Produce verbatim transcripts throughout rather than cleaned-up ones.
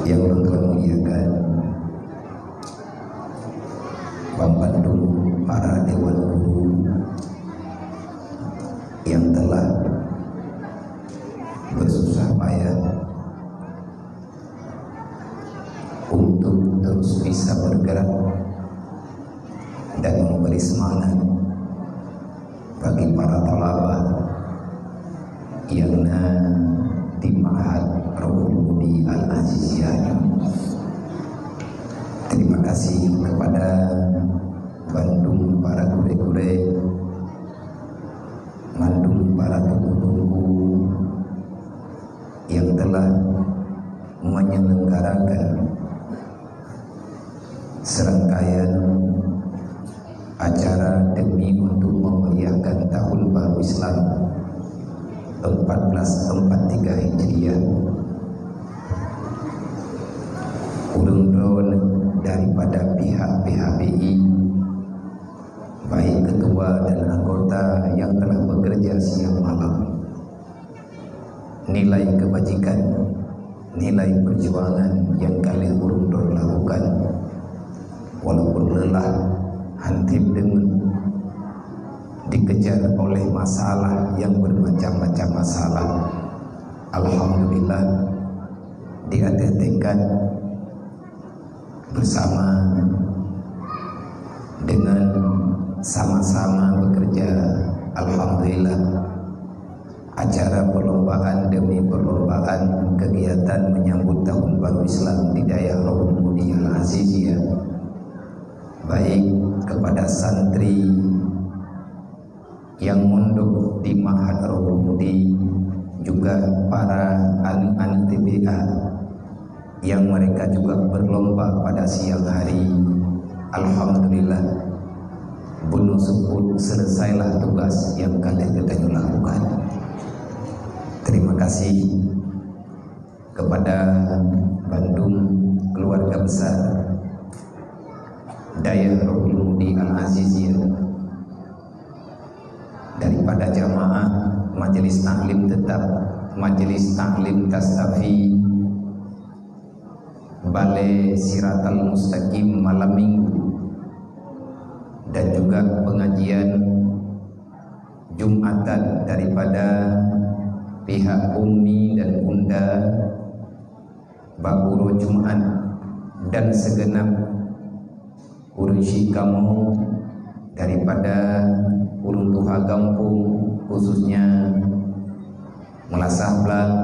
Yang ulôn muliakan, banmandum para dewan guru yang telah bersusah payah untuk terus bisa bergerak dan memberi semangat bagi para thalabah yang na di Ma'had Ruhul Mudi Al-Aziziyah. Terima kasih kepada bandum para gurée-gurée, bandum para teungku-teungku yang telah menyelenggarakan serangkaian acara demi untuk memeriahkan Tahun Baru Islam empat belas empat tiga Hijriah. Ulôn droe daripada pihak P H B I, baik ketua dan anggota yang telah bekerja siang malam. Nilai kebajikan, nilai perjuangan yang ka lheueh ureuëng droe lakukan, walaupun lelah, hantom deungon dikejar oleh masalah yang bermacam-macam masalah. Alhamdulillah, di ateueh tekad bersama dengan sama-sama bekerja, alhamdulillah, acara perlombaan demi perlombaan kegiatan menyambut Tahun Baru Islam di Dayah Ruhul Mudi Al-Aziziyah, baik kepada santri yang mondok di Ma'had Ruhul Mudi, juga para aneuk-aneuk T B A yang mereka juga berlomba pada siang hari. Alhamdulillah, bunoe seupôt selesailah tugas yang ka lheueh geutanyoe lakukan. Terima kasih kepada bandum keluarga besar Dayah Ruhul Mudi Al-Aziziyah, daripada jamaah Majelis Taklim Tetap, Majelis Taklim Tastafi Balai Siratal Mustaqim malam Minggu, dan juga pengajian Jumatan daripada pihak Ummi dan Bunda bak uroe Jumat, dan segenap ureuëng syik kamoe daripada ureuëng tuha gampông, khususnya Meulasah Blang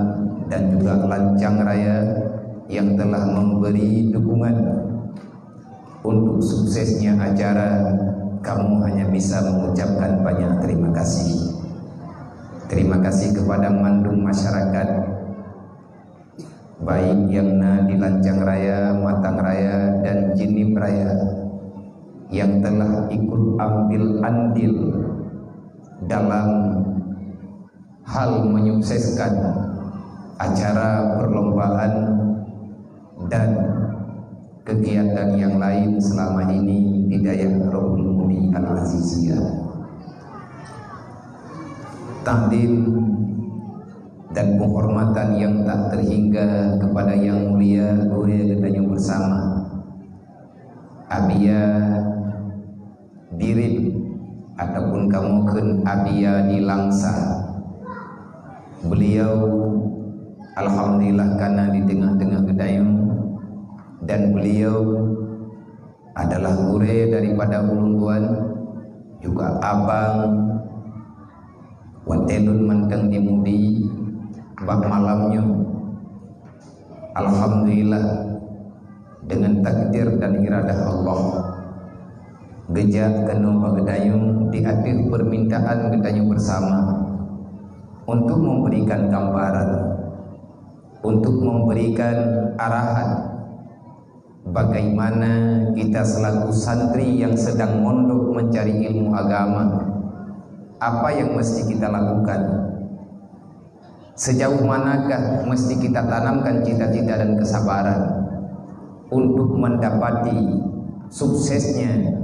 dan juga Lancang Raya yang telah memberi dukungan untuk suksesnya acara, kamoe hanya bisa mengucapkan banyak terima kasih. Terima kasih kepada mandum masyarakat, baik yang na di Lancang Raya, Matang Raya, dan Jeunieb Raya, yang telah ikut ambil andil dalam hal menyukseskan acara perlombaan dan kegiatan yang lain selama ini di Dayah Ruhul Mudi Al-Aziziyah. Takdim dan penghormatan yang tak terhingga kepada Yang Mulia Gurée geutanyoe bersama, Abiya Birin, ataupun kamoe kheun Abiya di Langsa. Beliau, alhamdulillah, ka na di teungoh-teungoh geutanyoe, dan beliau adalah gurée daripada ulôn tuan, juga abang, watée lôn mantong di Mudi bak malam nyoe. Alhamdulillah, dengan takdir dan iradah Allah, geujak keunoe bak geutanyoe di ateueh permintaan geutanyoe bersama untuk memberikan gambaran, untuk memberikan arahan bagaimana kita selaku santri yang sedang mondok mencari ilmu agama, apa yang mesti kita lakukan, sejauh manakah mesti kita tanamkan cita-cita dan kesabaran untuk mendapati suksesnya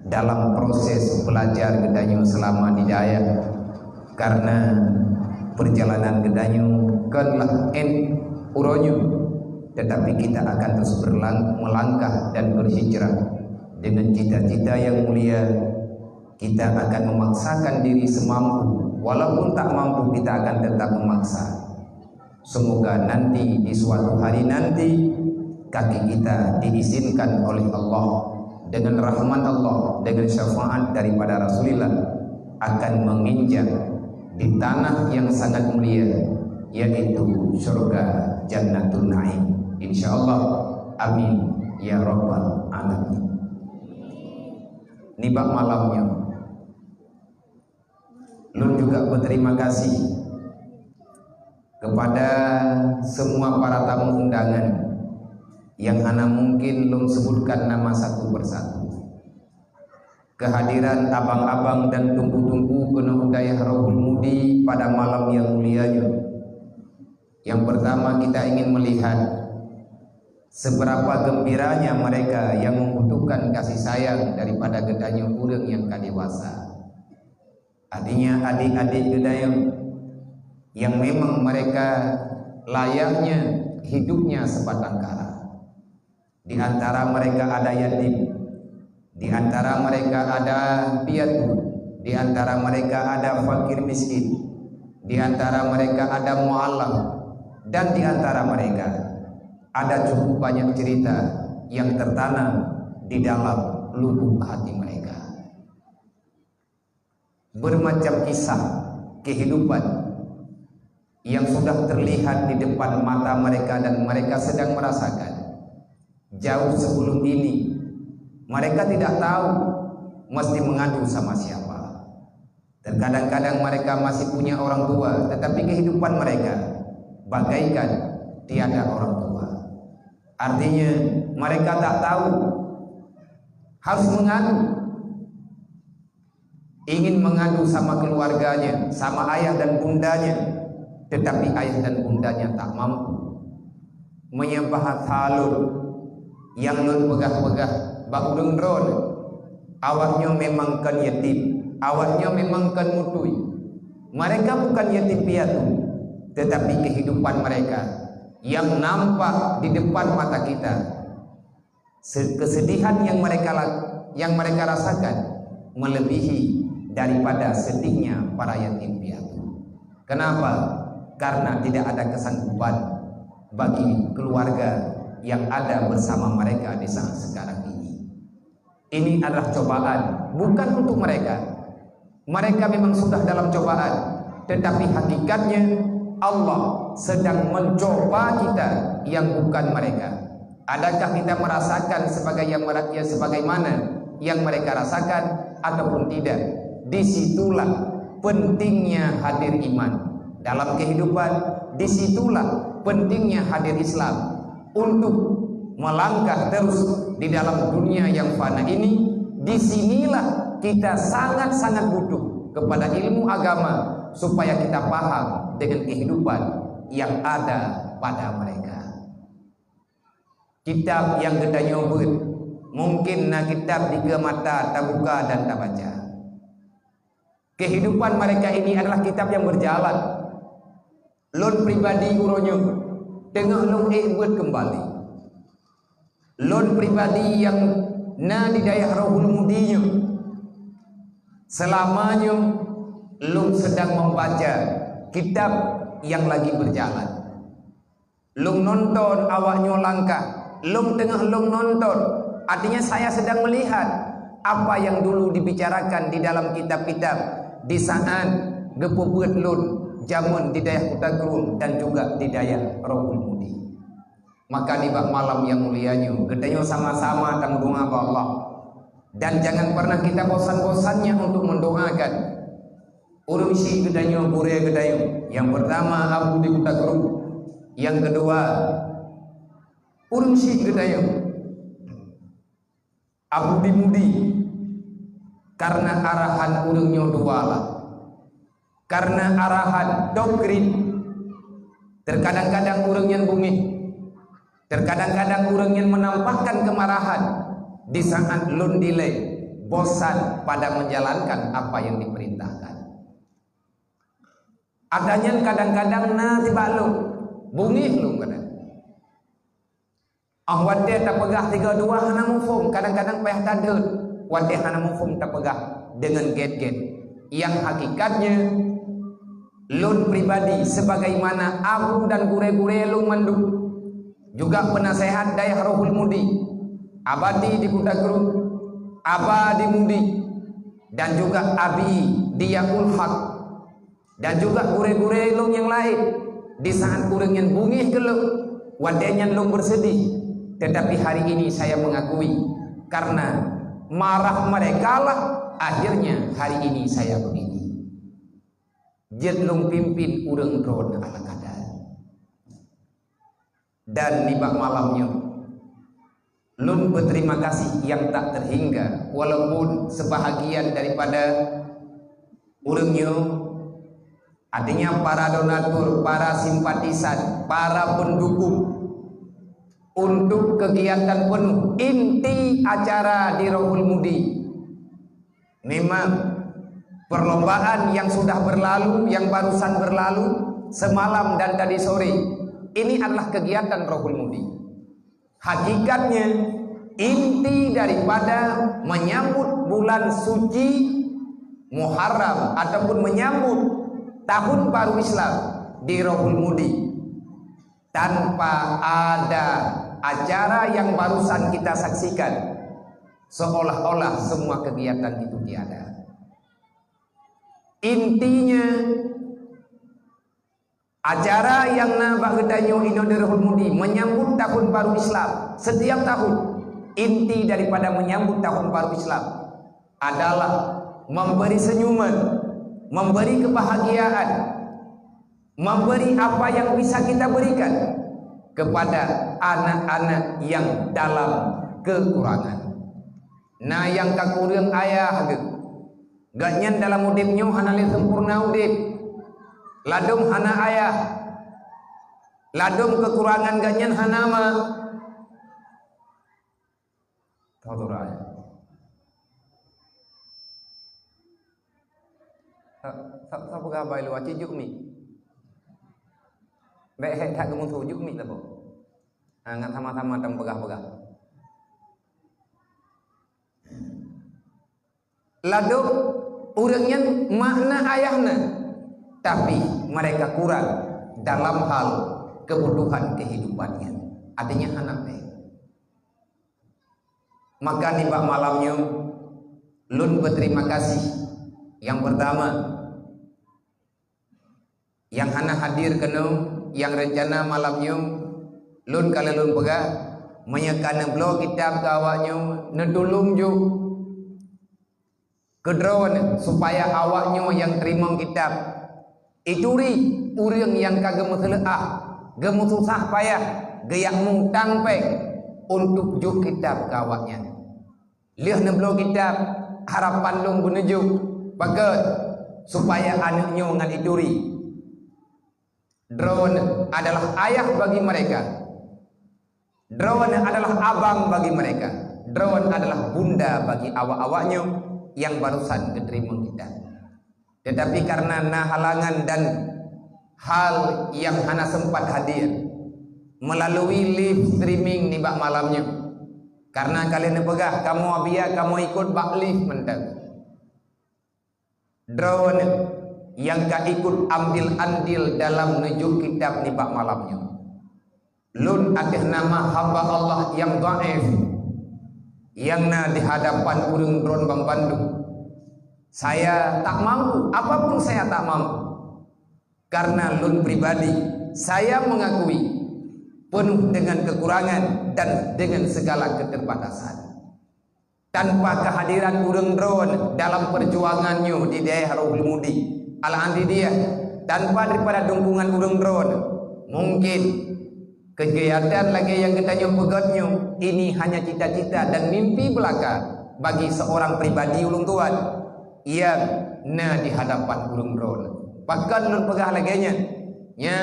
dalam proses belajar geutanyoe selama di dayah, karena perjalanan geutanyoe konlah en uroe nyoe. Tetapi kita akan terus berlang-, melangkah dan berhijrah dengan cita-cita yang mulia. Kita akan memaksakan diri semampu, walaupun tak mampu, kita akan tetap memaksa. Semoga nanti, di suatu hari nanti, kaki kita diizinkan oleh Allah, dengan rahmat Allah, dengan syafaat daripada Rasulullah, akan menginjak di tanah yang sangat mulia, yaitu syurga Jannatun Naim. Insya Allah. Amin ya rabbal alamin. Nibak malam nyoe, lôn juga berterima kasih kepada semua para tamu undangan yang hana mungkin lôn sebutkan nama satu persatu. Kehadiran abang-abang dan teungku-teungku keunoe u dayah Rohul Mudi pada malam yang mulia nyoe. Yang pertama, kita ingin melihat seberapa gembiranya mereka yang membutuhkan kasih sayang daripada geutanyoe ureuëng nyang ka dewasa. Artinya, adik-adik geutanyoe yang memang mereka layaknya hidupnya sebatang kara. Di antara mereka ada yatim, di antara mereka ada piatu, di antara mereka ada fakir miskin, di antara mereka ada mualaf, dan di antara mereka ada cukup banyak cerita yang tertanam di dalam lubuk hati mereka. Bermacam kisah kehidupan yang sudah terlihat di depan mata mereka dan mereka sedang merasakan. Jauh sebelum ini, mereka tidak tahu mesti mengadu sama siapa. Terkadang-kadang mereka masih punya orang tua, tetapi kehidupan mereka bagaikan tiada orang tua. Artinya, mereka tak tahu harus mengadu. Ingin mengadu sama keluarganya, sama ayah dan bundanya, tetapi ayah dan bundanya tak mampu. Meunyoe bahasa lôn nyang lôn peugah-peugah bak ureuëng droeneuh, awaknyoe memang kon yatim, awaknyoe memang kon mutui. Mereka bukan yatim piatu, tetapi kehidupan mereka yang nampak di depan mata kita, se-, kesedihan yang mereka la-, yang mereka rasakan melebihi daripada sedihnya para yatim piatu. Kenapa? Karena tidak ada kesanggupan bagi keluarga yang ada bersama mereka di saat sekarang ini. Ini adalah cobaan, bukan untuk mereka. Mereka memang sudah dalam cobaan, tetapi hakikatnya Allah sedang mencoba kita yang bukan mereka. Adakah kita merasakan sebagai yang mera-, ya, sebagaimana yang mereka rasakan ataupun tidak? Disitulah pentingnya hadir iman dalam kehidupan. Disitulah pentingnya hadir Islam untuk melangkah terus di dalam dunia yang fana ini. Di sinilah kita sangat-sangat butuh kepada ilmu agama supaya kita paham dengan kehidupan yang ada pada mereka. Kitab nyang geutanyoe beuet, mungkin na kitab dikeue mata tabuka dan tabaca. Kehidupan mereka ini adalah kitab yang berjalan. Lôn pribadi uroe nyoe teungoh lôn ék beuet keumbali. Lôn pribadi nyang na di dayah Rohul Mudi nyoe, seulama nyoe lôn sedang membaca kitab yang lagi berjalan. Lôn nonton awaknyoe langkah, lôn teungoh lôn nonton. Artinya, saya sedang melihat apa yang dulu dibicarakan di dalam kitab-kitab di saat geupeubuet lôn jameun di dayah Kuta Krueng dan juga di dayah Rohul Mudi. Maka nibak malam nyang mulia nyoe, geutanyoe sama-sama tameudoa bak Allah. Dan jangan pernah kita bosan-bosannya untuk mendoakan ureuëng syiek geutanyoe, gurée geutanyoe. Yang pertama, Abu di Kuta Krueng. Yang kedua, ureuëng syiek geutanyoe, Abu di Mudi. Karena arahan ureuëng nyoe dua lah. Karena arahan doktrin, terkadang-kadang ureuëng nyan bungéh. Terkadang-kadang ureuëng nyan menampakkan kemarahan di saat lôn dilée bosan pada menjalankan apa yang diperintahkan. Ata nyan kadang-kadang na sibak lôn, bungéh lôn kadang. Ah, watée tapeugah tiga dua hana muphom, kadang-kadang payah tadeuet watée hana muphom tapeugah deungon gét-gét. Nyang hakikatnya, lôn pribadi sebagaimana abu dan gurée-gurée lôn mandum, juga penasehat dayah Rohul Mudi, Abadi di Kuta Kru, Aba di Mudi, dan juga Abi di Yakulhak, dan juga gurée-gurée lôn nyang laén, di saat ureuëng nyan bungéh keu lôn, watée nyan lôn bersedih. Tetapi hari ini saya mengakui, karena marah merekalah akhirnya hari ini saya begini. Jeuet lôn pimpin ureuëng droeneuh ala kadar. Dan nibak malam nyoe, lôn berterima kasih yang tak terhingga, walaupun sebahagian daripada ureuëng nyoe, artinya para donatur, para simpatisan, para pendukung untuk kegiatan penuh inti acara di Rohul Mudi. Memang perlombaan yang sudah berlalu, yang barusan berlalu, semalam dan tadi sore, ini adalah kegiatan Rohul Mudi. Hakikatnya, inti daripada menyambut bulan suci Muharram ataupun menyambut tahun baru Islam di Rohul Mudi, tanpa ada acara yang barusan kita saksikan, seolah-olah semua kegiatan itu tiada. Intinya, acara nyang na bak geutanyoe inoe di Rohul Mudi menyambut tahun baru Islam setiap tahun. Inti daripada menyambut tahun baru Islam adalah memberi senyuman, memberi kebahagiaan, memberi apa yang bisa kita berikan kepada anak-anak yang dalam kekurangan. Na nyang ka kureueng ayah geuh. Gobnyan dalam udeb nyoe hana lé sempurna udeb. Ladôm hana ayah. Ladôm kekurangan gobnyan hana ma. Tho tura. Sa-, sa-, sa peugah bai luwa cit juk mi. Bék hék that geumusoh juk mi labo. Ha, ngat sama-sama tam peugah-peugah. Ladôm ureuëng nyan mak na ayah na, tapi mereka kurang dalam hal kebutuhan kehidupan nyan. Artinya hana péng. Maka nibak malam nyoe, lôn berterima kasih. Yang pertama, nyang hana hadir keunoe, nyang rencana malam nyoe, lôn ka lôn peugah, meunyoe ka neubloe kitab keu awak nyoe, neutulông ju keu droeneuh, supaya awak nyoe nyang teurimong kitab. Ituri ureuëng nyang ka geumeuseuleuah, geumeususah payah, geujak mutang péng untuk jok kitab keu awak nyan. Lheueh neubloe kitab, harapan lôn beuneujok, pakon, supaya aneuëk nyoe ngon ituri. Droeneuh adalah ayah bagi mereka. Droeneuh adalah abang bagi mereka. Droeneuh adalah bunda bagi awak-awak nyoe nyang barusan geuteurimong kitab. Tetapi karena na halangan dan hal nyang hana sempat hadir melalui live streaming nibak malam nyoe. Karena ka lheueh neupeugah, kamoe Abia, kamoe ikot bak live mantong. Droeneuh nyang ka ikot ambil andil dalam neujok kitab nibak malam nyoe. Lôn ateueh nama hamba Allah nyang dhaif, nyang na di hadapan ureuëng droen banmandum. Saya tak mampu, apapun saya tak mampu. Karena lôn pribadi, saya mengakui penuh dengan kekurangan dan dengan segala keterbatasan. Tanpa kehadiran ureuëng droen dalam perjuangan nyoe di daerah Rohul Mudi, Al-Andidiyah, tanpa daripada dukungan ureuëng droen, mungkin kegiatan lagée nyang geutanyoe peugét nyoe, ini hanya cita-cita dan mimpi belaka bagi seorang pribadi ulôn tuan nyang na di hadapan ureuëng droen. Pakon lôn peugah lagée nyan? Nya,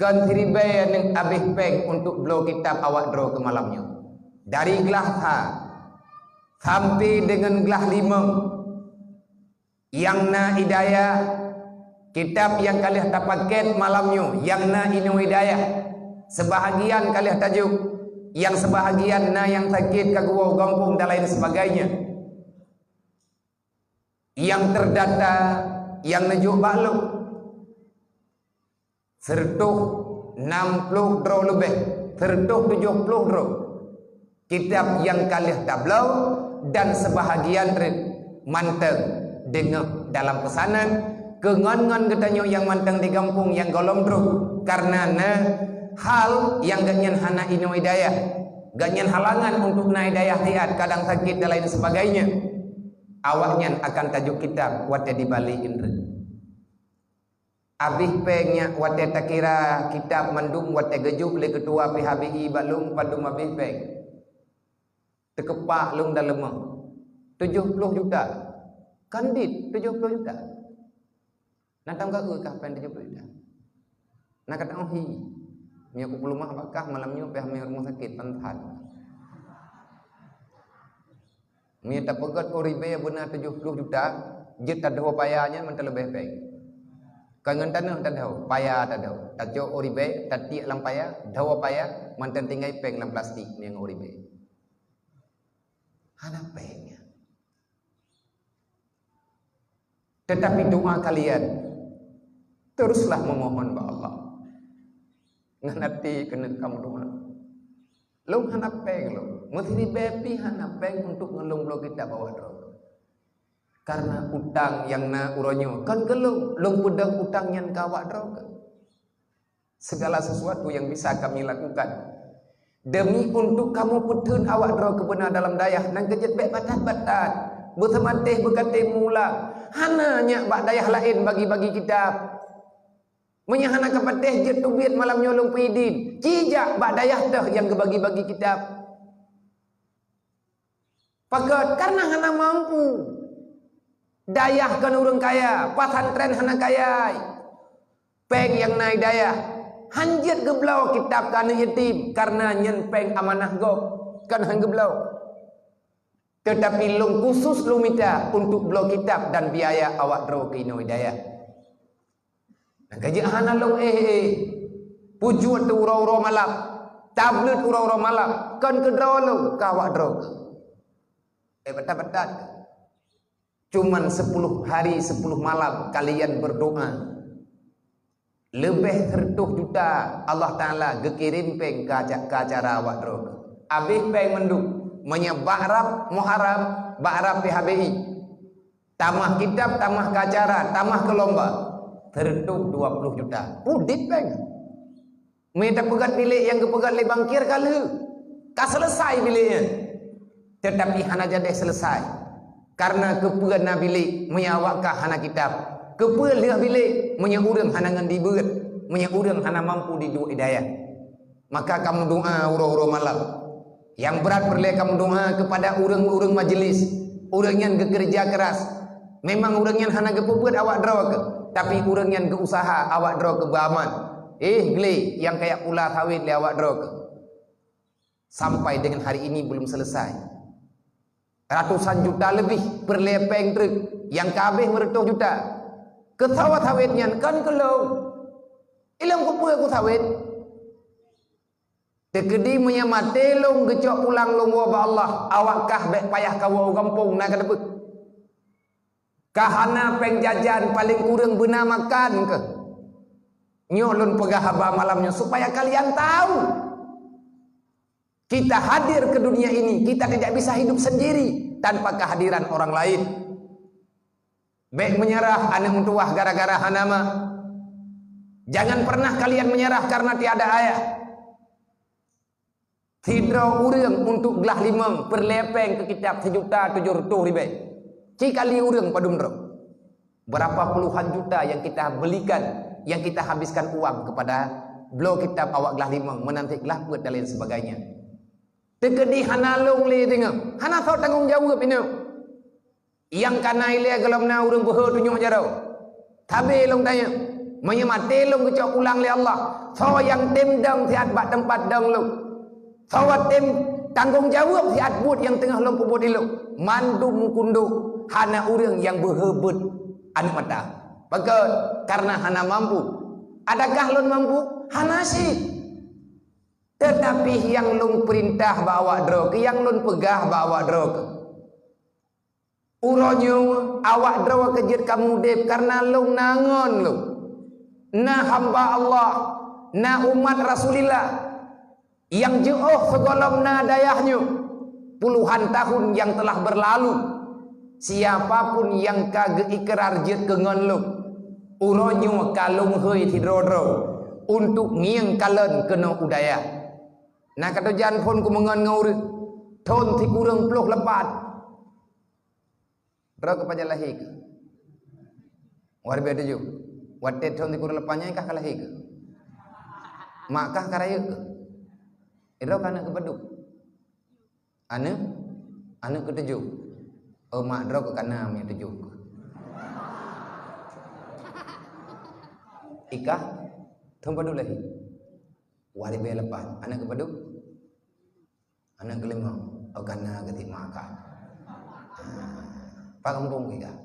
kon siribée neuh abéh péng untuk bloe kitab awak droe keu malam nyoe. Dari glah sa sampai deungon glah limong. Nyang na hidayah, kitab nyang ka lheueh tapakét malam nyoe, nyang na inoe hidayah, seubahagian ka lheueh tajok, Nyang seubahagian na nyang sakét ka geuwoe gampông dan lain sebagainya. Nyang teurdata nyang neujok bak lôn, sireutôh nam ploh droe leubeh, sireutôh tujoh ploh droe. Kitab nyang ka lheueh tabloe dan seubahagian rhët mantong deungoe dalam peusanan, keu ngon-ngon geutanyoe nyang mantong di gampông nyang gohlom droe, kareuna na hal nyang gobnyan hana inoe i dayah, gobnyan halangan untuk na i dayah siat, kadang sakét dan lain sebagainya. Awaknyan akan tajok kitab watée di balée indreuk. Abéh péng nyak watée takira kitab mandum watée geujok lé keutua P H B I bak lôn padum abéh péng. Teukeupak lôn dan leumah. Tujoh ploh juta. Kan dit tujoh ploh juta. Na tam ka eu kah péng tujoh ploh juta. Na ka teu'oh hi. Meunyoe kupeuleumah bak kah malam nyoe pih hamé rumoh sakét pan that. Meunyoe tapeugét u ribée beuna tujoh ploh juta, jeuet tadhoe paya nyan mantong leubeh péng. Kon ngon tanoh tadhoe, paya tadhoe. Tacok u ribée, tatiek lam paya, dhoe paya, mantong tinggai péng lam plastik nyang u ribée. Hana péng nyan. Tetapi doa kalian teruslah memohon bak Allah. Ngon até keuneuk kamu doa. Lôn hana péng lôn. Meusiribée pih hana péng untuk ngon lôn bloe kitab awak droe. Karena utang nyang na uroe nyoe kon keu lôn, lôn peudong utang nyan keu awak droe. Segala sesuatu yang bisa kami lakukan demi untuk kamu peutheun awak droe keubeuna dalam dayah, nyan keuh jeuet bék batat-batat. Beuseumatéh beukaté mula. Hana nyak bak dayah laén bagi-bagi kitab. Meunyoe hana kapatéh jeuet teubiet malam nyoe lôn peuidin, ci jak bak dayah teuh nyang geubagi-bagi kitab. Pakon? Karena hana mampu. Dayah kon ureuëng kaya, pesantren hana kaya. Péng nyang na i dayah, han jeuet geubloe kitab keu aneuëk yatim, karena nyan péng amanah gob, kon han geubloe. Teutapi lôn khusus lôn mita untuk bloe kitab dan biaya awak droe keu inoe i dayah. Nyang ka jeuet hana lôn éh-éh, pujuet uroe-uroe malam, tablet uroe-uroe malam, kon keu droe lôn, keu awak droe. Eh, batat-batat. Cuman sepuluh hari, sepuluh malam kalian berdoa. Leubeh seratus juta Allah Taala geukirém péng ka ca-, ka cara awak droe. Abéh péng mandum, meunyoe bak rab Muharram, bak rab P H B I. Tamah kitab, tamah keu acara, tamah keu lomba. Seratus dua puluh juta. Udép péng. Meunyoe tapeugét bilék nyang geupeugét lé bankir ka lheueh. Ka seuleusai bilék nyan. Teutapi hana jadeh seuleusai. Kareuna keupeue na bilék meunyoe awak kah hana kitab? Keupeue lheueh bilék meunyoe ureuëng hana ngon dibeuet, meunyoe ureuëng hana mampu jiduek i dayah? Maka kamoe doa uroe-uroe malam. Nyang brat peureulée kamoe doa keupada ureuëng-ureuëng majeulis, ureuëng nyan geukeureuja keuras. Memang ureuëng nyan hana geupeubuet awak droe keuh, tapi ureuëng nyan geuuseuha awak droe keuh beuaman. Eh, glé nyang kajak pula sawét lé awak droe keuh. Sampai dengan hari ini belum selesai. Ratusan juta leubeh peureulée péng treuk nyang ka abéh meureutoh juta. Keu sawa sawét nyan kon keu lôn. Ilôn keupeue ku sawét? Teukeudi meunyoe maté lôn geucok pulang lôn woe bak Allah, awak kah bék payah kawoe u gampông na ka teupeu. Ka hana péng jajan, paléng kureueng beuna makan keuh. Nyoe lôn peugah haba malam nyoe supaya kalian tahu. Kita hadir ke dunia ini, kita tidak bisa hidup sendiri tanpa kehadiran orang lain. Bék meunyeurah aneuëk meutuwah gara-gara hana ma. Jangan pernah kalian menyerah karena tiada ayah. Sidroe ureuëng untuk glah limong peureulée péng keu kitab sijuta tujoh reutôh ribée. Ci kali ureuëng padum droe. Berapa puluhan juta yang kita belikan, yang kita habiskan uang kepada bloe kitab awak glah limong, meunan cit glah peuet dan lain sebagainya. Teukeudi hana lôn lé teungoh, hana soe tanggong jaweueb inoe. Nyang ka na ilée gohlom na ureuëng beuhe tunyok jaroe. Sabe lôn tanyong, meunyoe maté lôn geucok pulang lé Allah, soe nyang tem dong siat bak teumpat dong lôn? Soe tem tanggong jaweueb siat buet nyang teungoh lôn peubuet ilôn? Mandum meukundok, hana ureuëng nyang beuhe beuet aneuëk mata. Pakon? Kareuna hana mampu. Adakah lôn mampu? Hana cit. Teutapi nyang lôn peurintah bak awak droe keuh, nyang lôn peugah bak awak droe keuh, uroe nyoe awak droe keuh jeuet kamoe udeb kareuna lôn na ngon lôn. Na hamba Allah, na umat Rasulillah nyang jiôh sigohlom na dayah nyoe. Puluhan tahun nyang telah beurlalu, siapa pun nyang ka geuikrar jeuet keu ngon lôn, uroe nyoe ka lôn hôi sidroe-droe untuk ngieng kalon keunoe u dayah. Na ka teujan phon kumeungon ngon ureuëng, thon sikureueng ploh lapan. Droe keuh pajan lahé keuh? Dua ribèe tujoh. Watèe thon sikureueng lapan nyan kah ka lahé keuh? Mak kah ka rayeuk keuh? Droe keuh aneuk keuh padub? Aneuk, aneuk keutujoh. Oh, mak droe keuh ka na nyang tujoh keuh. Ikah thon padub lahé? Dua ribèe lapan. Aneuk keuh padub? Aneuk keulimong. Oh, ka na keuh mak kah. Ha. Pat gampông kah?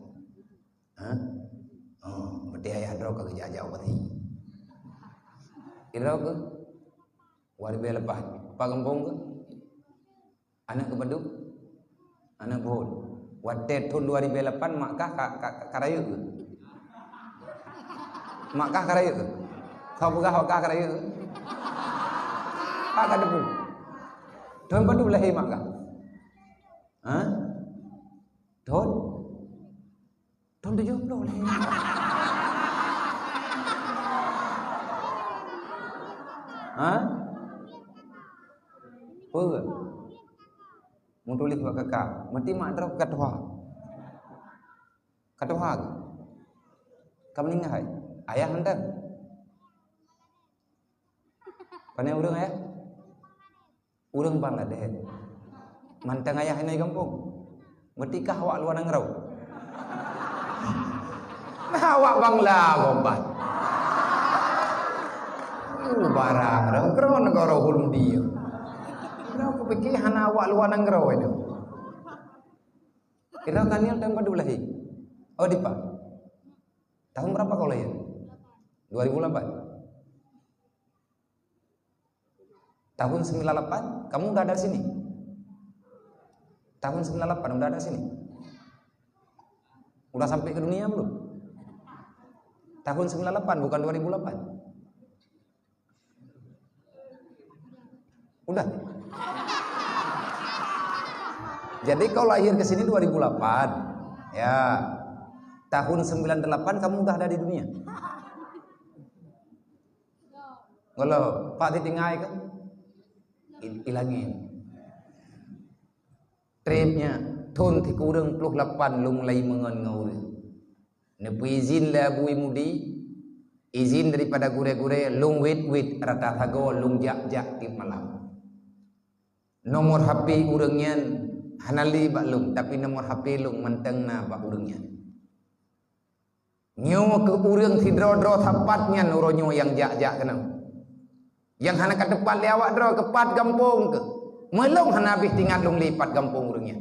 Ha? Oh, berarti ayah droe ka geujak-jak u Basi. Droe keuh? Dua ribèe lapan. Pat gampông kah? Aneuk keuh padub? Aneuk buhon. Watèe thon dua ribèe lapan, mak kah ka, ka, ka rayeuk keuh? Mak kah ka rayeuk keuh? Kah peugah mak kah ka rayeuk keuh? Pat ka teupeu? Thon padub lahé mak kah? Ha? Thon? Thon tujoh ploh lahé. Ha? Peue? Meutuléh bak kakak. Meuti mak droe ka tuha. Ka tuha keuh? Ka meuninggai? Ayah mantong? Pane ureuëng ayah? Ureuëng Bangladesh. Mantong ayah inai gampông. Meuti kah awak luwa nanggroe? Nah, awak Bangla gobat. Uh, barang nanggroe, nanggroe Hulmudi. Nanggroe kupike hana awak luwa nanggroe itu. Kira Daniel tahun padub lahé? Oh, dipat. Tahun berapa kau lahir? Dua ribu delapan. Tahun sembilan delapan, kamu udah ada di sini? Tahun sembilan delapan udah ada di sini? Udah sampai ke dunia belum? Tahun sembilan delapan, bukan dua ribu delapan. Udah. Jadi kau lahir ke sini dua ribu delapan. Ya. Tahun sembilan delapan kamu udah ada di dunia. Kalau Pak ditinggai ke? Il-, ilangin. Treb nyan, thon sikureueng ploh lapan lôn mulai meungon ngon ureuëng. Neupeuizin lé Abu Mudi, izin daripada gurée-gurée, lôn wét-wét rata sagoe, lôn jak-jak tieb malam. Nomor H P ureuëng nyan hana lé bak lôn, tapi nomor H P lôn mantong na bak ureuëng nyan. Nyoe keuh ureuëng sidroe-droe sapat nyan uroe nyoe nyang jak-jak keunoe. Nyang hana ka teupat lé awak droe keuh pat gampông keuh. Meulông hana habéh teuingat lôn lé pat gampông ureuëng nyan.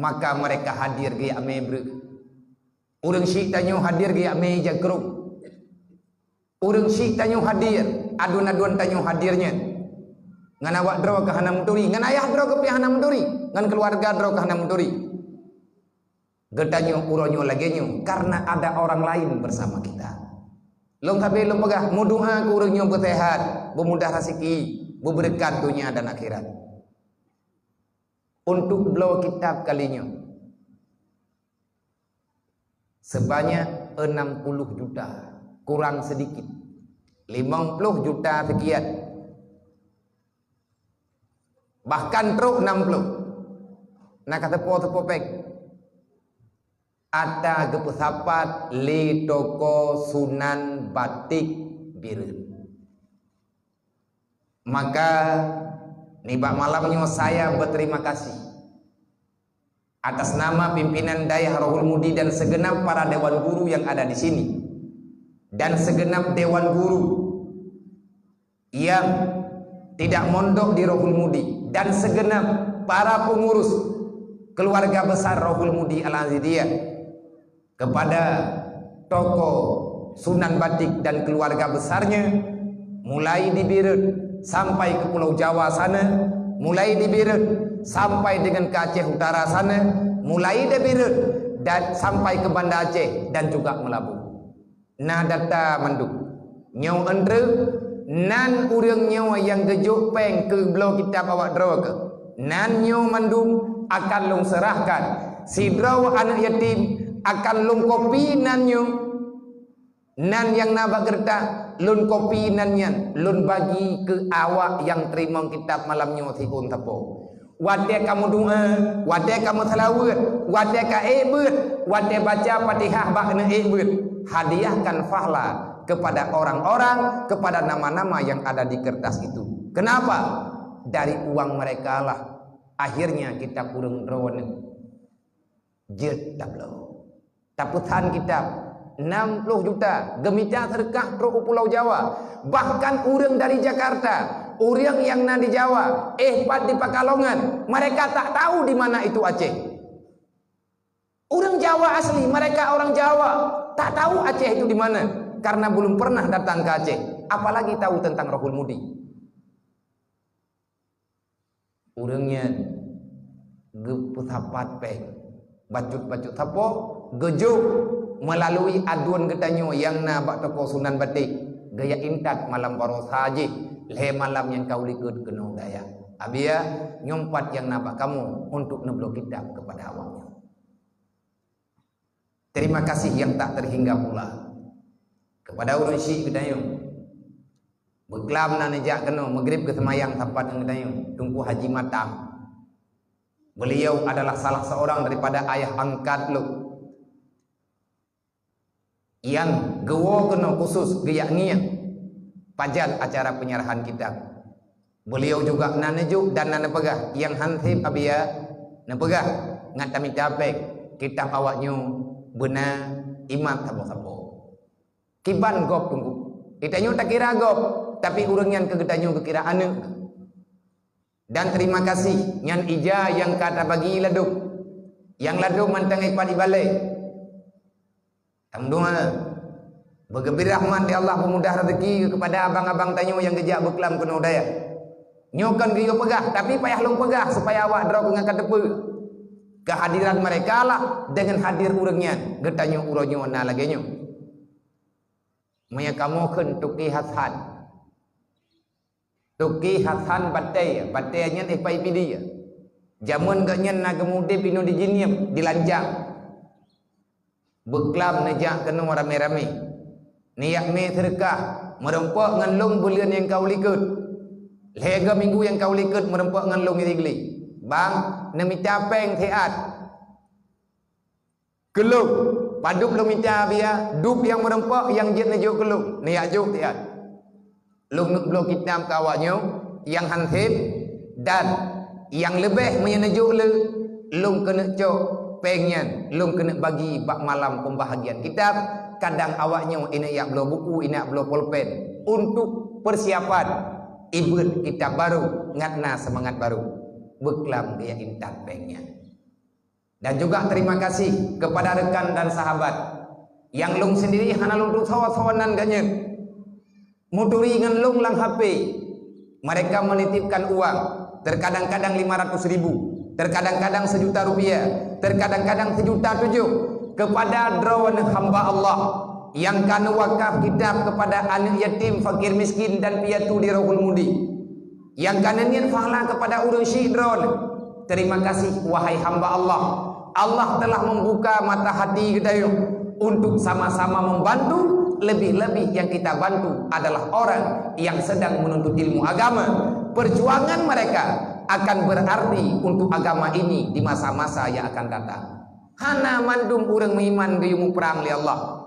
Maka mereka hadir geujak mé breueh. Ureuëng syiek tanyoe hadir geujak mé jakrong. Ureuëng syiek tanyoe hadir, aduen-aduen tanyoe hadir nyan. Ngon awak droe keuh hana meuturi, ngon ayah droe keuh pih hana meuturi, ngon keuluwarga droe keuh hana meuturi. Geutanyoe uroe nyoe lagée nyoe karena ada orang lain bersama kita. Lôn sabe lôn peugah, meudoá keu ureuëng nyoe beuseuhat, beumudah raseuki, beubeureukat donya dan akhirat. Untuk bloe kitab kali nyoe, sebanyak enam puluh juta, kurang sedikit, limong ploh juta sekian. Bahkan trok enam ploh. Na ka teupo-teupo péng. Ata geupeusapat lé toko Sunan Batik Bireuen. Maka, nibak malam nyoe saya berterima kasih atas nama pimpinan Dayah Rohul Mudi dan segenap para dewan guru yang ada di sini, dan segenap dewan guru yang tidak mondok di Rohul Mudi, dan segenap para pengurus keluarga besar Rohul Mudi Al-Aziziyah, kepada tokoh Sunan Batik dan keluarga besarnya, mulai di Bireuen, sampai ke Pulau Jawa sana, mulai di Bireuen sampai dengan ke Aceh Utara sana, mulai di Bireuen dan sampai ke Banda Aceh dan juga Meulaboh. Na data mandum. Nyoe eunteuk nan ureuëng nyoe nyang geujok péng keu bloe kitab awak droe keuh. Nan nyoe mandum akan lôn seurahkan. Sidroe aneuëk yatim akan lôn kopi nan nyoe. Nan nyang na bak keureutah, lôn kopi nan nyan, lôn bagi keu awak nyang teurimong kitab malam nyoe siôn sapo. Watée ka meudoá, watée ka meuseulaweuet, watée ka ék beuet, watée baca Fatihah bak keuneuk ék beuet, hadiahkan pahala kepada orang-orang, kepada nama-nama yang ada di kertas itu. Kenapa? Dari uang mereka lah akhirnya kitab ureuëng droeneuh jeuet tabloe. Tapeusan kitab enam puluh juta, geumita seudeukah trok u Pulau Jawa. Bahkan ureuëng dari Jakarta, ureuëng nyang na di Jawa, éh pat di Pakalongan, mereka tak tahu di mana itu Aceh. Ureuëng Jawa asli, mereka orang Jawa, tak tahu Aceh itu di mana karena belum pernah datang ke Aceh, apalagi tahu tentang Rohul Mudi. Ureuëng nyan geupeusapat péng bacut-bacut sapo, geujok meulalu aduen geutanyoe nyang na bak toko Sunan Batik, geujak intat malam baroesa jih, lhée malam nyang ka u likot keunoe gaya. Abiya, nyoe pat nyang na bak kamoe untuk neubloe kitab keupada awaknyoe. Terima kasih yang tak terhingga pula kepada ureuëng syik geutanyoe. Beuklam na neujak keunoe, Maghrib geuseumayang sapat ngon geutanyoe, Teungku Haji Matam. Beliau adalah salah seorang daripada ayah angkat lôn nyang geuwoe keunoe khusus geujak ngieng pajan acara penyerahan kitab. Beliau juga na neujok dan na neupeugah, nyang han seb abiya neupeugah ngat tamita péng kitab awaknyoe beuna imat sapo-sapo. Kiban gob Teungku. Geutanyoe takira gob, tapi ureuëng nyan keu geutanyoe geukira aneuëk. Dan terima kasih nyan ija nyang ka tabagi ladôm. Nyang ladôm mantong ipat ibalée. Alhamdulillah. Beugeubri rahmat di Allah, peumudah rezeki kepada abang-abang tanyoe nyang geujak beuklam keunoe dayah. Nyoe kon geuyue peugah, tapi payah lôn peugah supaya awak droe keuh ngon ka teupeu. Kehadiran mereka lah dengan hadir ureuëng nyan, geutanyoe uroe nyoe na lagée nyoe. Meunyoe kamoe kheun Tuki Hasan. Tuki Hasan batée, batée nyan ipai pidi. Jameun geuh nyan na geumudeb inoe di Jeunieb, di Lanjang. Beuklam neujak keunoe ramé-ramé. Neujak mé seudeukah, meurumpok ngon lôn buleuen nyang ka u likot. Lhée goe minggu nyang ka u likot meurumpok ngon lôn di Sigli. Bang, neumita péng siat. Keu lôn, padub lôn mita biya, dub nyang meurumpok nyang jeuet neujok keu lôn, neujak jok siat. Lôn neuk bloe kitab keu awaknyoe nyang han seb, dan nyang leubeh meunyoe neujok lé, lôn keuneuk cok péng nyan, lôn keuneuk bagi bak malam pembahagian kitab, kadang awaknyoe ineuk jak bloe buku, ineuk jak bloe polpen untuk persiapan ibeuet kitab baru ngat na seumangat baru. Beuklam geujak intat péng nyan. Dan juga terima kasih kepada rekan dan sahabat nyang lôn sendiri hana lôn tusoe-soe nan geuh nyan. Meuturi ngon lôn lam H P, mereka menitipkan uang, terkadang-kadang lima ratus ribu, terkadang-kadang sejuta rupiah, terkadang-kadang sejuta tujuh kepada droeneuh hamba Allah nyang ka neuwakaf kitab kepada aneuëk yatim, fakir miskin dan piatu di Rohul Mudi. Nyang ka neuniet pahala kepada ureuëng syik droeneuh. Terima kasih, wahai hamba Allah. Allah telah membuka mata hati geutanyoe untuk sama-sama membantu, lebih-lebih yang kita bantu adalah orang yang sedang menuntut ilmu agama. Perjuangan mereka akan berarti untuk agama ini di masa-masa yang akan datang. Hana mandum ureuëng meuiman geuyue muprang lé Allah.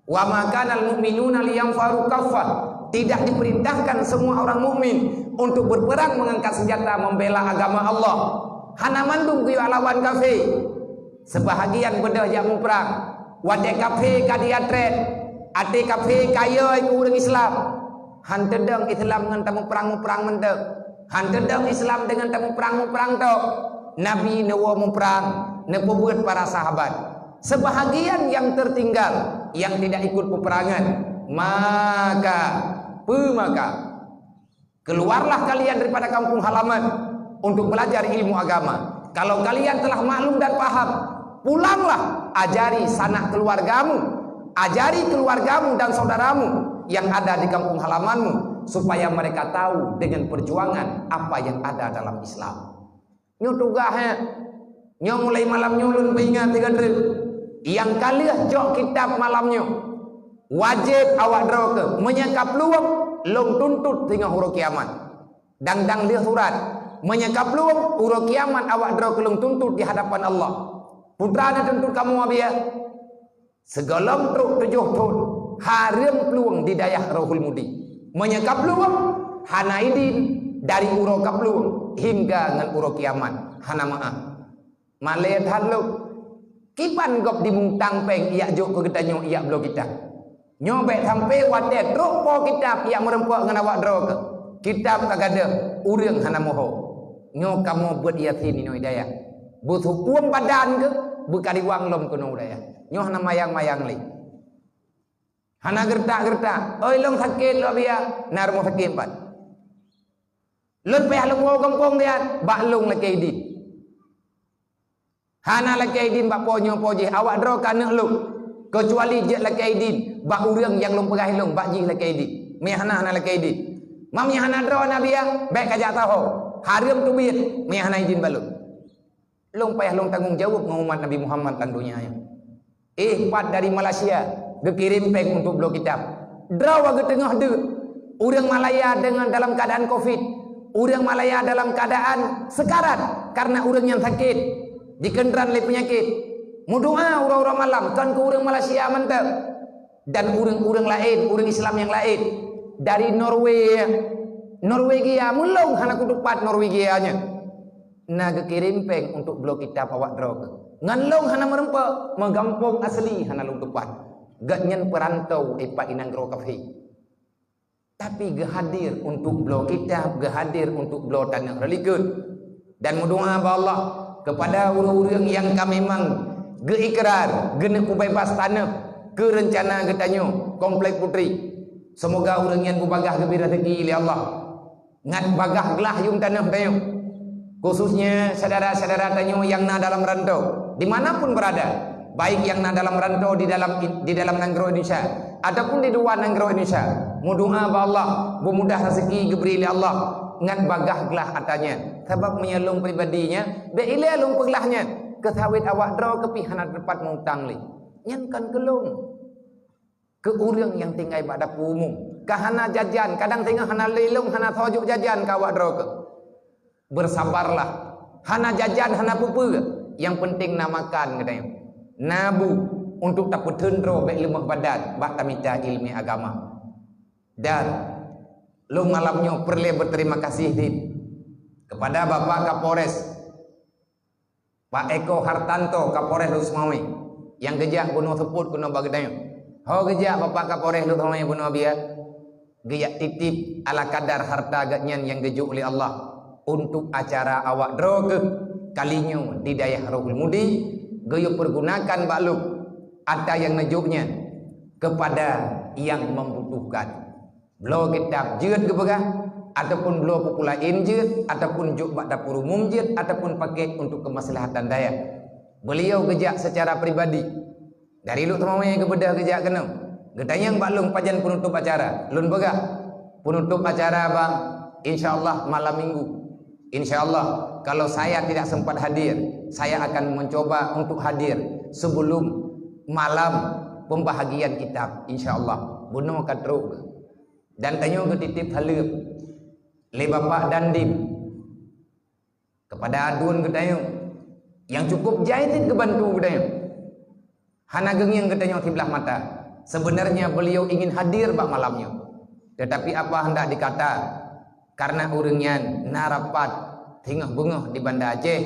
"Wa ma kanal mu'minuna liyanfaru kaffah." Tidak diperintahkan semua orang mukmin untuk berperang mengangkat senjata membela agama Allah. Hana mandum geuyue lawan kafé. Sebahagian beudôh jak muprang. Watée kafé ka diatrét, até kafé ka yôi keu ureuëng Islam. Han teudong Islam ngon tamuprang-muprang mantong. Han teudong Islam deungon tamuprang-muprang tok. Nabi neuwoe muprang, neupeubuet para sahabat. Sebahagian yang tertinggal, yang tidak ikut peperangan, maka, peumaka, Keluarlah kalian daripada kampung halaman untuk belajar ilmu agama. Kalau kalian telah maklum dan paham, pulanglah, ajari sanak keluargamu, ajari keluargamu dan saudaramu yang ada di kampung halamanmu, supaya mereka tahu dengan perjuangan apa yang ada dalam Islam. Nyoe tugaih, eh. Nyoe mulai malam nyoe lôn peuingat tiga treuk. Nyang ka lheueh jok kitab malam nyoe, wajéb awak droe keuh, meunyoe ka plueng, lôn tuntut singoh uroe kiamat. Dang-dang lheueh surat, meunyoe ka plueng, uroe kiamat awak droe keuh lôn tuntut di hadapan Allah. Peue treuk na tuntut kamoe, Abiya? Sigohlom trok tujoh thon, hareuem plueng di dayah Rohul Mudi. Meunyoe ka plueng, hana idin, dari uroe ka plueng hingga ngon uroe kiamat, hana meu'ah. Malée that lom. Kiban gob dimutang péng jak jok keu geutanyoe jak bloe kitab. Nyoe bék sampoe watée trok po kitab jak meureumpok ngon awak droe keuh. Kitab ka gadôh, ureuëng hana moho. Nyoe kamoe beuet Yasin inoe dayah. Beuseuuem badan keuh, beukariwang lom keunoe dayah. Nyoe hana mayang-mayang lé. Hana geureutak-geureutak. "Oi, lôn sakét lôn, Abiya." Na rumoh sakét pat. "Lôn payah lôn woe gampông, Abiya." Bak lôn lakée idin. Hana lakée idin bak po nyoe po jih, awak droe keuh aneuk lôn. Keucuali jeuet lakée idin bak ureuëng nyang lôn peugah lôn, bak jih lakée idin. Meunyoe hana, hana lakée idin. Meunyoe hana droe, Abiya, bék kajak saho. Hareuem teubiet meunyoe hana idin bak lôn. Lôn payah lôn tanggong jaweueb ngon umat Nabi Muhammad lam donya nyoe. Eh, pat dari Malaysia, geukirém péng untuk bloe kitab. Droe geuteungoh deuek. Ureuëng Malaya dengan dalam keadaan covid. Ureuëng Malaya dalam keadaan sekarat karena ureuëng nyan sakét, jikeundram lé peunyakét. Meudoa uroe-uroe malam, kon keu ureuëng Malaysia mantong. Dan ureuëng-ureuëng laén, ureuëng Islam nyang laén. Dari Norway, Norwegia, meulôn hana kutupat Norwegia nyan. Na geukirém péng untuk bloe kitab awak droe keuh. Ngon lôn hana meureumpok, meugampông asli hana lôn tupat. Gobnyan peurantô ipat i nanggroe kafé. Tapi geuhadir untuk bloe kitab, geuhadir untuk bloe tanoh reulikot. Dan meudoa bak Allah kepada ureuëng-ureuëng nyang ka memang geuikrar, geuneuk peubeubaih tanoh keu reuncana geutanyoe, Komplek Putri. Seumoga ureuëng nyan geubagaih geubri rezeki lé Allah. Ngat bagaih glah yuem tanoh tanyoe, khususnya syedara-syedara tanyoe nyang na dalam rantô, di mana pun berada, baik nyang na dalam rantô di dalam, di dalam nanggroe Indonesia ataupun di luwa nanggroe Indonesia. Meudoa bak Allah, beumudah rezeki geubri lé Allah, ngat bagaih glah atra nyan. Sabab meunyoe lôn pribadi nyan, bék ilée lôn peuglah nyan, keu sawét awak droe keuh pih hana teupat meu-utang lé. Nyan kon keu lôn. Keu ureuëng nyang tinggai bak dapu umum, ka hana jajan, kadang singoh hana lé lôn, hana soe jok jajan keu awak droe keuh. Bersabarlah, hana jajan, hana peue-peue, nyang penting na makan geutanyoe. Na bu untuk tapeutheun droe bék leumah badan bak tamita iéleumé agama. Dan lôn malam nyoe peureulée beuterima kasih dit kepada Bapak Kapolres, Pak Eko Hartanto, Kapolres Lhokseumawe, nyang geujak bunoe seupôt keunoe bak geutanyoe. Ho geujak Bapak Kapolres Lhokseumawe bunoe, Abiya, geujak titip ala kadar harta gobnyan nyang geujok lé Allah untuk acara awak droe keuh kali nyoe di dayah Rohul Mudi, geuyue peugunakan bak lôn atra nyang neujok nyan kepada nyang membutuhkan. Bloe kitab jeuet geupeugah, ataupun bloe peue-peue laén jeuet, ataupun jok bak dapur umum jeuet, ataupun pakét untuk kemaslahatan dayah. Beliau geujak secara pribadi. Dari Lhokseumawe geubeudôh geujak keunoe. Geutanyong bak lôn pajan penutup acara. Lôn peugah, penutup acara, Bang, insya Allah malam Minggu. Insya Allah, kalau saya tidak sempat hadir, saya akan mencoba untuk hadir sebelum malam pembahagian kitab. Insya Allah, bunoe ka trok. Dan tanyoe geutitip saleuem lé Bapak Dandim kepada aduen geutanyoe nyang cukup jai cit geubantu geutanyoe. Hana geungieng geutanyoe siblah mata. Sebenarnya beliau ingin hadir bak malam nyoe. Tetapi apa hendak dikata, karena ureuëng nyan na rapat singoh beungoh di Banda Aceh,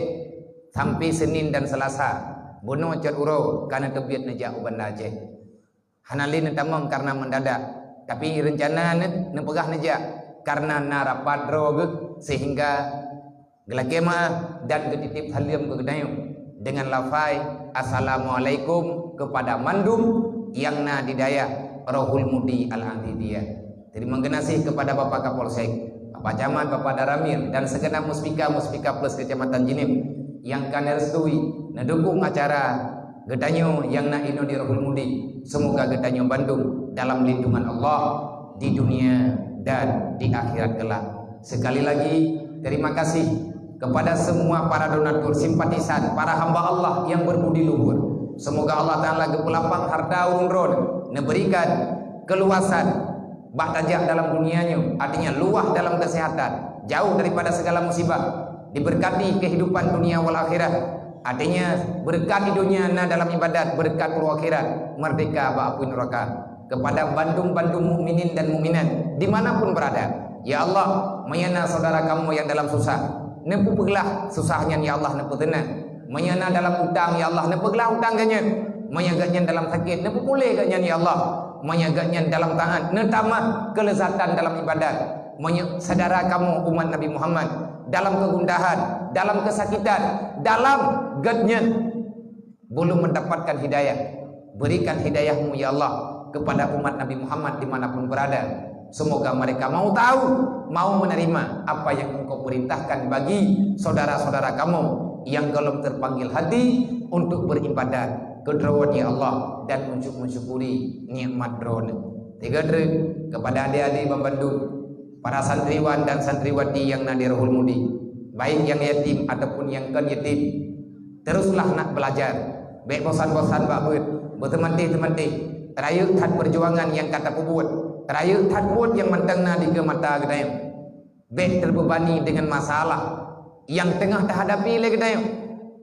sampai Senin dan Selasa, bunoe cot uroe ka neuteubiet neujak u Banda Aceh. Hana lé neutamong karena mendadak, tapi reuncana neuh neupeugah neujak karena na rapat droe geuh, sehingga geulakée meu'ah dan geutitip saleuem keu geutanyoe dengan lafai, "Assalamualaikum kepada mandum nyang na di dayah Rohul Mudi Al-Aziziyah." Terima kasih kepada Bapak Kapolsek. Pak Camat, Bapak Daramil, dan segenap muspika-muspika plus Kecamatan Jeunieb nyang ka neurestui, neudukung acara geutanyoe nyang na inoe di Rohul Mudi. Semoga geutanyoe bandum dalam lindungan Allah di dunia dan di akhirat kelak. Sekali lagi, terima kasih kepada semua para donatur, simpatisan, para hamba Allah yang berbudi luhur. Semoga Allah Taala geupeulapang harta ureuëng droeneuh, neuberikan keluasan bak tajak dalam dunia nyoe, artinya luah dalam kesehatan, jauh daripada segala musibah, diberkati kehidupan dunia wal akhirah, artinya berkat di dunia na dalam ibadat, berkat uroe akhirat, merdeka bak apui neraka. Kepada bandum-bandum mukminin dan mukminat dimanapun berada, ya Allah, meunyoe na saudara kamoe nyang dalam susah, neupeupeuglah susah nyan, ya Allah, neupeuteunang. Meunyoe na dalam utang, ya Allah, neupeupeuglah utang geuh nyan. Meunyoe geuh nyan dalam sakét, neupeupuléh geuh nyan, ya Allah. Meunyoe geuh nyan dalam taat, neutamah kelezatan dalam ibadat. Meunyoe saudara kamoe umat Nabi Muhammad dalam kegundahan, dalam kesakitan, dalam geuh nyan belum mendapatkan hidayah, berikan hidayah-Mu, ya Allah, kepada umat Nabi Muhammad dimanapun berada. Semoga mereka mau tahu, mau menerima apa yang Engkau perintahkan bagi saudara-saudara kamoe yang golom terpanggil hati untuk beribadat keu Droe, ya Allah, dan untuk mensyukuri nikmat Droeneuh. Tiga, kepada adik-adik bandum, para santriwan dan santriwati yang na di Rohul Mudi, baik yang yatim ataupun yang kon yatim, teruslah nak belajar. Bék bosan-bosan bak buet, beuteumantéh-teumantéh. Rayeuk that perjuangan nyang ka tapeubuet, rayeuk that buet nyang mantong na dikeue mata geutanyoe. Bék terbebani dengan masalah nyang teungoh tahadapi lé geutanyoe.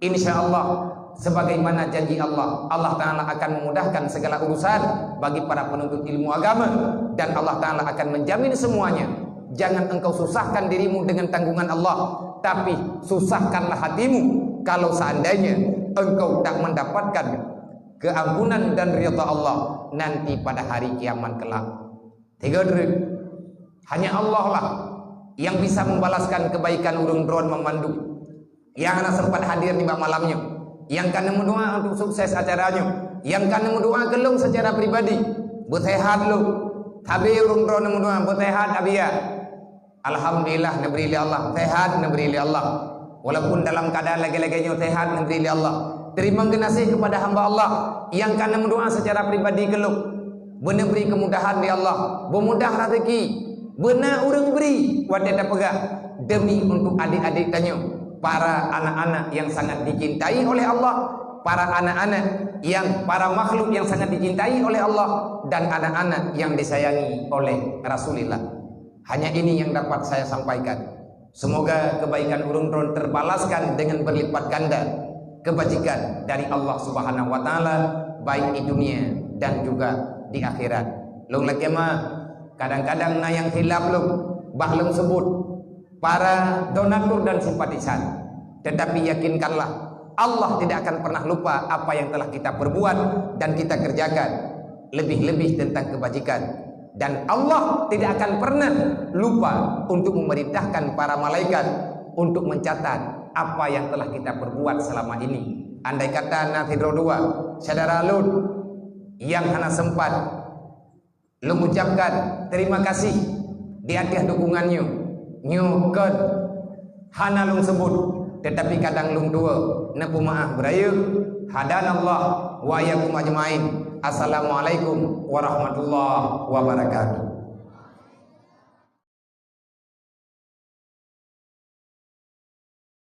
Insya Allah, sebagaimana janji Allah, Allah Taala akan memudahkan segala urusan bagi para penuntut ilmu agama, dan Allah Taala akan menjamin semuanya. Jangan engkau susahkan dirimu dengan tanggungan Allah, tapi susahkanlah hatimu kalau seandainya engkau tak mendapatkan keampunan dan ridha Allah nanti pada hari kiamat kelak. Tiga, hanya Allah lah yang bisa membalaskan kebaikan ureuëng droeneuh mandum nyang hana sempat hadir nibak malam nyoe, nyang ka neumeudoa untuk sukses acara nyoe, nyang ka neumeudoa keu lôn secara pribadi. Beuseuhat lôn, sabe ureuëng droeneuh neumeudoa, beuseuhat Abiya. Alhamdulillah, neubri lé Allah, sehat neubri lé Allah. Walaupun dalam keadaan lagée-lagée nyoe, sehat neubri lé Allah. Teurimong geunaséh kepada hamba Allah nyang ka neumeudoa secara pribadi keu lôn. Beuneubri kemudahan lé Allah, beumudah raseuki, beuna ureuëng bri watée tapeugah, demi untuk adik-adik tanyoe, para anak-anak yang sangat dicintai oleh Allah, para anak-anak yang, para makhluk yang sangat dicintai oleh Allah, dan anak-anak yang disayangi oleh Rasulullah. Hanya ini yang dapat saya sampaikan. Semoga kebaikan ureuëng droeneuh terbalaskan dengan berlipat ganda kebajikan dari Allah Subhanahu wa Taala, baik di dunia dan juga di akhirat. Lôn lakée meu'ah, kadang-kadang na nyang khilaf lôn bak lôn sebut para donatur dan simpatisan. Tetapi yakinkanlah, Allah tidak akan pernah lupa apa yang telah kita perbuat dan kita kerjakan, lebih-lebih tentang kebajikan. Dan Allah tidak akan pernah lupa untuk memerintahkan para malaikat untuk mencatat apa yang telah kita perbuat selama ini. Andai kata na sidroe dua syedara lôn nyang hana sempat lôn ucapkan terima kasih di ateueh dukungan nyoe, nyoe kon hana lôn sebut, tetapi kadang lôn tuwo neupeumeu'ah beurayeuk. Hadanallah wa iyyakum ajmain. Assalamualaikum warahmatullahi wabarakatuh.